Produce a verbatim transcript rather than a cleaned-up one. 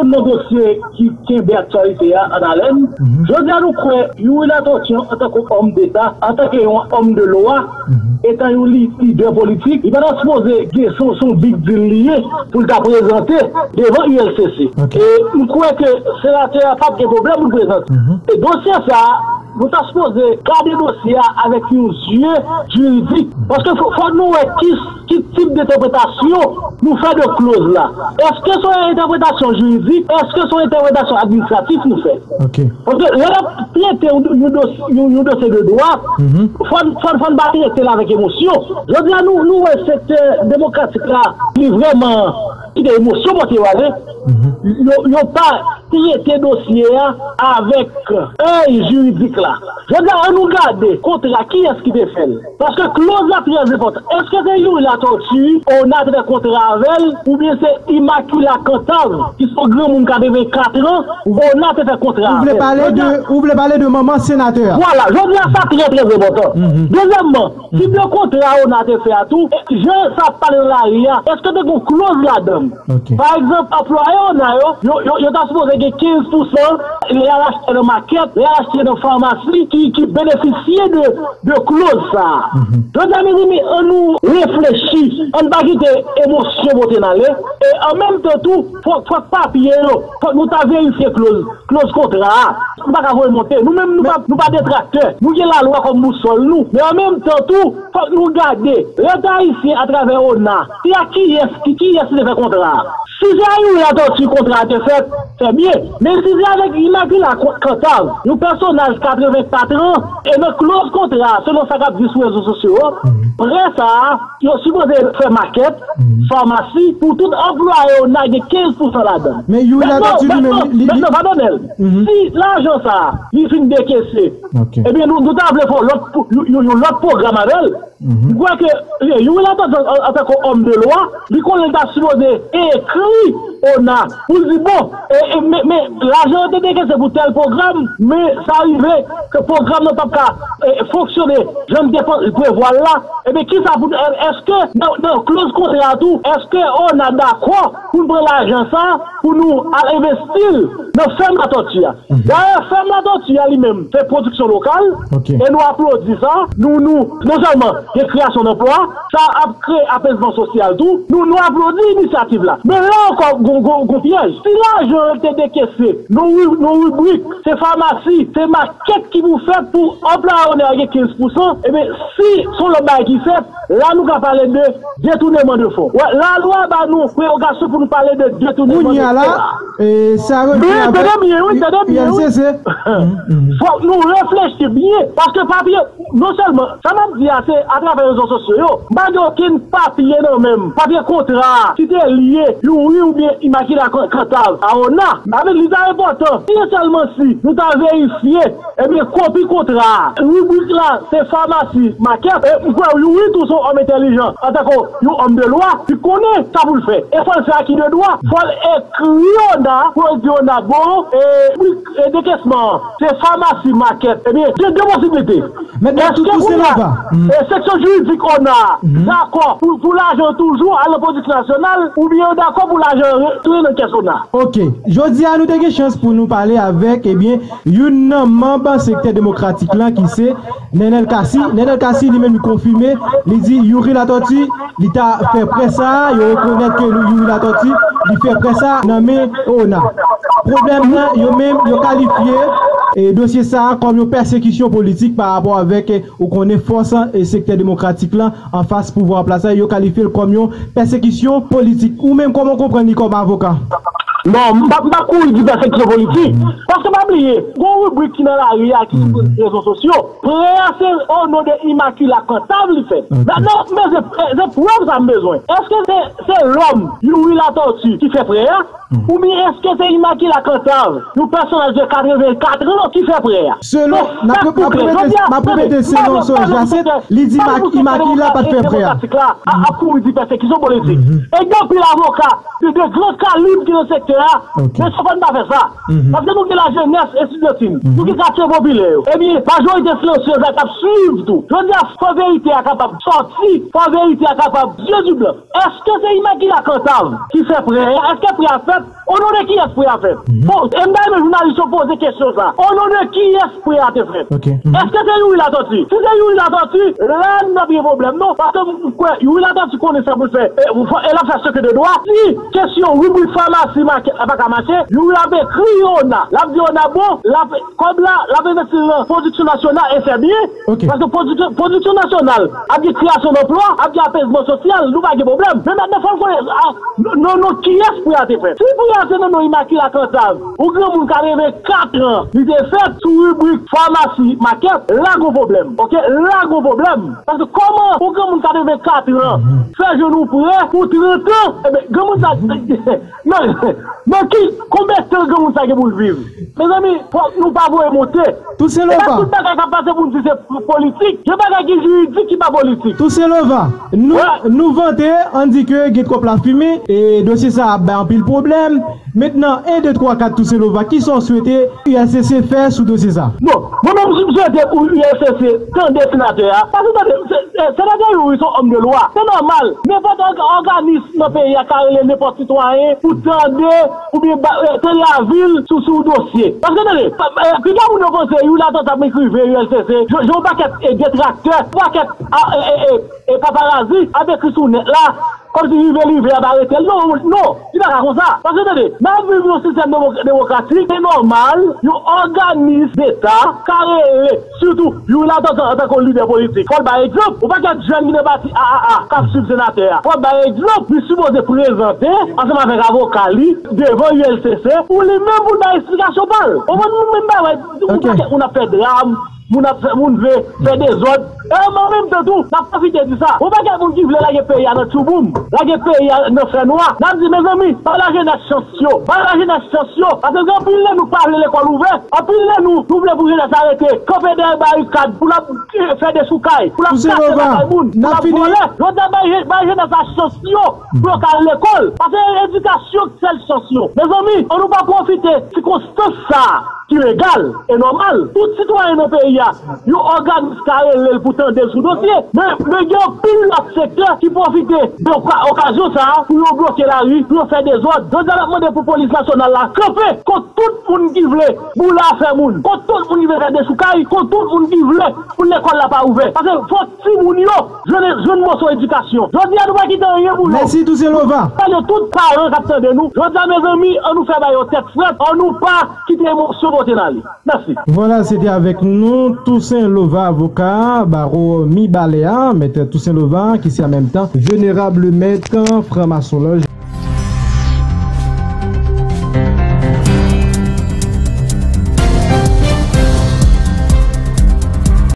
Nan dosye ki kenbe aktyalite a an alèn, jodi a nou kwè Youri Latortue antanke òm deta, antanke yon òm de lwa, etan yon li- lidè politik, li pa ta sipoze gen se yon big deal li ye pou l ta prezante devan U L C C. E m kwè ke senatè a p ap gen pwoblèm pou l prezante. E dosye sa a, nou ta sipoze gade dosye a avèk yon zye jiridik. Paske fò nou wè ki ki tip de entèpretasyon nou fè de kloz la. Èske se yon entèpretasyon jiridik? Èske se yon entèpretasyon administratif nou fè? Paske lè n ap trete yon dosye de dwa, fò n pa trete l avèk emosyon. Jodi a nou wè sektè demokratik la li vrèman kite emosyon pote yo ale. Yo pa trete dosye a avèk èy jiridik la. Jodi a, ann nou gade kontra, kiyès ki te fè l? Paske kloz la trè enpòtan. Èske se Youri Latortue, Ona te fè kontra avè l, oubyen se Immaculata Cantave, ki se yon granmoun katreven kat an, Ona te fè kontra avè l? Ou vle pale de, ou vle pale de manman senatè a? Vwala, jodi a sa trè, trè enpòtan. Dezyèmman, tip de kontra Ona te fè a tou, jan sa ap pale nan lari a, èske te gen yon kloz ladan l? Pa egzanp, anplwaye Ona yo, yo, yo, yo ta sipoze gen kenz pousan lè y al achte nan makèt, lè y al achte nan famasi, ki, ki benefisye de, de kloz sa a. Jodi a, mezanmi, ann nou reflechi, ann pa kite emosyon pote n ale, e an menm tan tou, fòk, fòk papye yo, fòk nou ta verifye kloz, kloz kontra a. Nou pa ka voye monte. Nou menm, nou pa, nou pa detraktè. Nou gen lalwa kòm bousòl nou. Men an menm tan tou, fòk nou gade Leta ayisyen atravè Ona, se ak kiyès, ki, kiyès li te fè kontra a. Si se a Youri Latortue kontra a te fèt, trè byen. Men si se avèk Immaculata Cantave, yon pèsonaj katreven kat an, e nan kloz kontra a, selon sa k ap di sou rezo sosyo yo, prè sa a, yo sipoze fè makèt, famasi, pou tout anplwaye Ona gen kenz pousan ladan l. Men Youri Latortue li menm, li, li... Mentnan, pa Donèl, si lajan sa a, li fin dekese, ebyen, nou, nou ta vle fè yon lòt, yon, yon, yon lòt pwogram avè l. M kwè ke, eh, Youri Latortue, an, antanke òm de lwa, li konnen l ta sipoze ekri Ona pou l di, bon, e, e, men, men, lajan an te dekese pou tèl pwogram, men sa rive ke pwogram nan p ap ka, e, fonksyone jan n te pan-, prevwa l la. Ebyen, kisa pou, e, èske nan, nan kloz kontra a tou, èske Ona dakò pou n pran lajan sa a pou nou al envesti l nan fèm Latòti a? Dayè, fèm Latòti a li menm, se pwodiksyon lokal, e nou aplodi sa. Nou, nou, non sèlman gen kreyasyon danplwa, sa ap kreye apezman sosyal tou. Nou, nou aplodi inisyativ la. Men la ankò, gon, gon, gon pyèj. Si lajan an te dekese, nan ri-, nan ribrik, se famasi, se makèt ki pou fèt pou anplwaye Ona yo gen kenz pousan, ebyen, si se yon lòt bagay ki fèt, la nou ka pale de detouneman de fon. Wè, lalwa ba nou prewogasyon pou nou pale de detouneman de fon. Kounye a la, e, sa rete avèk U L C C. Men tande byen, wi, tande byen, wi. Fòk nou reflechi byen, paske papye, non sèlman, sa m ap di a, se atravè rezo sosyo yo. M pa gen okenn papye nan men m, papye kontra a, ki te lye Youri oubyen Immaculata Cantave a Ona. Sa vle di, li ta enpòtan, si e sèlman si nou ta verifye, ebyen, kopi kontra a. Ribrik la, se famasi, makèt. E m kwè Youri tou se yon òm entèlijan. Antanke yon òm de lwa, li konnen sa pou l fè. E fò l fè aki de dwa. Fò l ekri Ona pou l di Ona, bon, e, ribrik, e, dekesman an, se famasi, makèt. Ebyen, gen de posiblite. Èske kounye a, e, seksyon jiridik Ona a dakò pou, pou lajan an toujou al nan pwodiksyon nasyonal, oubyen yo dakò pou lajan an retounen nan kès Ona? Ok. Jodi a, nou te gen chans pou nou pale avèk, ebyen, youn nan manm sektè demokratik lan ki se Nenel Cassy. Nenel Cassy, li menm, li konfime, li di Youri Latortue, li ta fè prè sa a, yo rekonèt ke Youri Latortue, li fè prè sa a nan men Ona. Pwoblèm nan, yo menm, yo kalifye, e, dosye sa a kòm yon pèsekisyon politik pa rapò avèk, e, ou konnen fòs, e, sektè demokratik lan anfas pouvwa an plas la, yo kalifye l kòm yon pèsekisyon politik. Ou menm, kòman w konprann li kòm avoka? Non, m pa, m pa kouri di pèsekisyon politik. Paske pa bliye, gon ribrik ki nan lari a, ki sou rezo sosyo. Prè a se o non de Immaculata Cantave li fèt. Mentnan, men se, se prèv sa m bezwen. Èske se, se lòm Youri Latortue ki fè prè a? Oubyen èske se Immaculata Cantave, yon pèsonaj de katreven kat an, ki fè prè a? Selon, m ap repete, m ap repete selon Soraya Jacinthe, li di Immaculata pa t fè prè a. Ap kouri di pèsekisyon politik. E gen anpil avoka de, de gran kalib ki nan sektè a, men sa fò n pa fè sa. Paske nou gen lajenès estidyantil, nou gen katye popilè yo. Ebyen, majorite silansyez la k ap swiv tou. Jodi a, fò verite a kapab sòti, fò verite a kapab yeux du blanc. Èske se Immaculée Cantave ki fè prè a? Èske prè a fèt? O non de kiyès prè a fèt? Bon, e m ta renmen jounalis yo poze kesyon sa. O non de kiyès prè a te fèt? Èske se Youri Latortue? Si se Youri Latortue, la n ap gen pwoblèm non. Paske m kwè Youri Latortue konnen sa pou l fè. E, e l ap fè secret de droit. Si kesyon ribrik famasi makèt la pa ka mache, Youri ap ekri ONA. L ap di ONA bon, l ap, kòb la, l ap envesti l nan pwodiksyon nasyonal e fè byen. Paske pwodiksyon, pwodiksyon nasyonal ap gen kreyasyon danplwa, ap gen apezman sosyal, nou pa gen pwoblèm. Men mentnan fò n konnen, a, non, non, kiyès prè a te fèt. Si prè a se nan non Immaculée Cantave, yon granmoun katrevenkat an, li te fèt sou ribrik famasi makèt, la gon pwoblèm. Oke, la gon pwoblèm. Paske kòman yon granmoun katrevenkat an fè jwenn yon prè pou trant an? Ebyen, granmoun sa, men, men ki, konbyen tan granmoun sa gen pou l viv? Mezanmi, fòk nou pa voye monte. Tousen Lova. E pa tout bagay k ap pase pou n di se politik. Gen bagay ki jiridik ki pa politik. Tousen Lova, nou, nou vante, ann di ke gen twòp lafimen, e dosye sa ap bay anpil pwoblèm. Mentnan, en, de, twa, kat, Tousen Lova, kisa w swete U L C C fè sou dosye sa? Bon, mwen menm, m swete pou U L C C tande senatè a. Paske tande, se, se, senatè Youri se yon òm de lwa. Se nòmal. Nenpòt òg-, òganis nan peyi a ka rele nenpòt sitwayen pou tande oubyen ba, e, tande avi l sou, sou dosye. Paske tande, e, piga moun yo panse Youri Latortue ap ekriven U L C C, jan, jan yon pakèt, e, detraktè, yon pakèt, a, e, e, e, e paparazi ap ekri sou nèt la, kòmsi rive rive ap arete l. Non, non, li pa ka konsa. Paske tande, n ap viv yon sistèm demo-, demokratik, se nòmal, yon òganis deta ka rele, sitou, Youri Latortue antanke yon lidè politik, fò l bay egzanp. Yon pakèt jèn ki nan pati A A A k ap swiv senatè a, fò l bay egzanp. Li sipoze prezante, ansanm avèk avoka li, devan U L C C, pou li menm pou l bay eksplikasyon pa l. Ou konprann, nou menm bay, wè, yon pakèt moun ap fè dram, moun ap fè, moun vle fè dezòd. E an menm tan tou, n ap pwofite di sa. Yon pakèt moun ki vle lage peyi a nan tchouboum, lage peyi a nan fènwa. N ap di, mezanmi, bay lajenès chans yo. Bay lajenès chans yo. Paske gen anpil nan nou k pa vle lekòl ouvè. Anpil nan nou, nou vle pou jenès la rete kanpe dèyè barikad, pou l ap, eh, fè dechoukay, pou l ap kase bagay moun, pou l ap vòlè. Jodi a, bay je-, bay jenès la chans yo pou yo ka al lekòl. Paske edikasyon k sèl chans yo. Mezanmi, ann nou pa pwofite sikonstans sa a ki legal e nòmal. Tout sitwayen nan peyi a, yon òganis ka rele l pou tande l sou dosye. Men, men gen anpil lòt sektè ki pwofite de oka-, okazyon sa a pou yo bloke lari, pou yo fè dezòd. Jodi a, n ap mande pou polis nasyonal la kanpe kont tout moun ki vle boule afè moun, kont tout moun ki vle fè dechoukay, kont tout moun ki vle pou lekòl la pa ouvè. Paske fòk timoun yo jwenn, jwenn moso edikasyon. Jodi a, nou pa kite anyen pou yo. Mèsi, Tousen Lova. Salye tout paran k ap tande nou. Jodi a, mezanmi, ann nou fè bagay yo tèt frèt, ann nou pa kite emosyon pote n ale. Mèsi. Vwala, se te avèk nou, Tousen Lova, avoka, bawo Mibalè a, Mèt Tousen Lova, ki se an menm tan venerab mèt franmason lòj.